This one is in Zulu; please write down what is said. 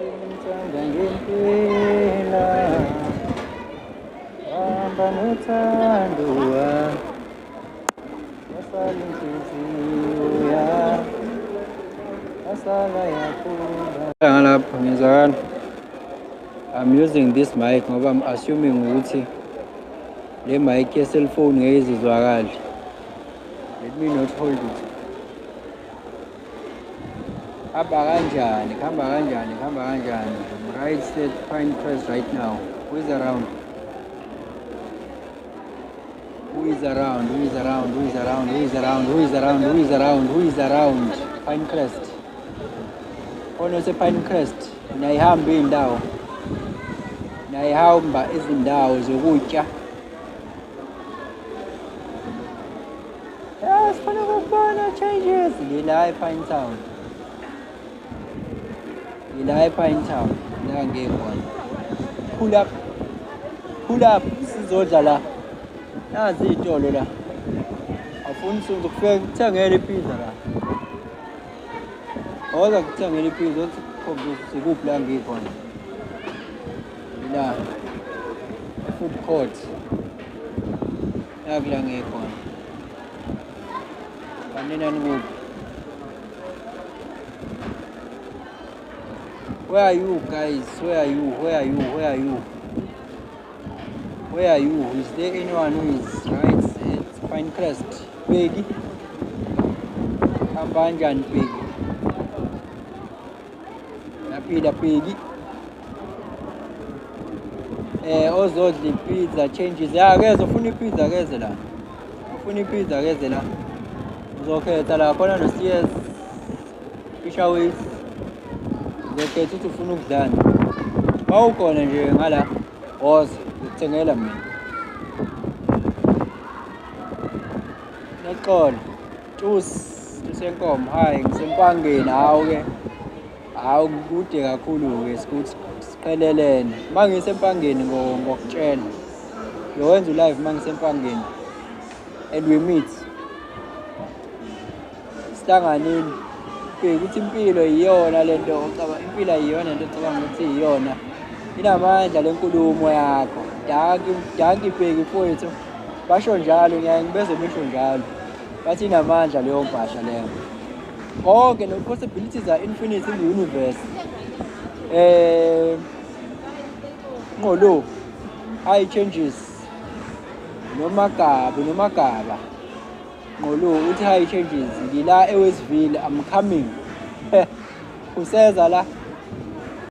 Ngithanda ngempela, hamba nothando yasala inhliziyo yasala yakhula. Ngalapha ngiyezwakala. I'm using this mic ngoba I'm assuming ukuthi le mic ye-cellphone ngeke izizwakale. Let me not hold it. Hamba kanjani? Hamba kanjani? Hamba kanjani? I'm right at Pinecrest right now. Who is around? Who is around? Who is around? Who is around? Who is around? Who is around? Who is around? Who is around? Pinecrest. Khona ose-Pinecrest. Niyayihamba iy'ndawo. Niyayihamba izindawo zokutya. Ya, sifuna ukubona changes. Ngila e-Pine Town. Ngila e-Pine Town. La ngikhona. Pull up. Pull up. Sizodla la. Nazi iy'tolo la. Afuni ngizokufika ngikuthengele ipizza la. Woza ngikuthengele ipizza othi khombisa ukuthi kuphi la ngikhona. La. E-food court. Naku la ngikhona. Kanti nani kuphi? Where are you guys? Where are you? Where are you? Where are you? Where are you? Is there anyone who is right at Pinecrest? Peggy? Hamba kanjani Peggy? Naphila Peggy. Ozodla ipizza changes. Ya keze ufuna ipizza keze la. Ufuna ipizza keze la. Uzokhetha la khona no CS Fisherways. Uzokhetha ukuthi ufuna ukudlani. Mawukhona nje ngala woza ngikuthengela mina. Noxolo. Tusi, tusenkomo. Hayi ngisempangeni hawu ke. Hawu kude kakhulu-ke sikuthi siqhelelene. Uma ngisempangeni ngokutshela. Ngiyowenza u-live uma ngisempangeni. And we meet. Sihlanganeni. Bheka ukuthi impilo iyona le nto ocabanga, impilo ayiyona lento ocabanga ukuthi iyona. Inamandla le nkulumo yakho. Danki, danki Bheki mfowethu. Basho njalo, ngiyaye ngibezwe besho njalo. Bathi inamandla leyo mpahla leyo. Konke no possibilities are infinite in the universe. Ngqolo high changes nomagaba nomagaba. Ngqolo uthi high changes ngila eWestville, I'm coming. Useza la.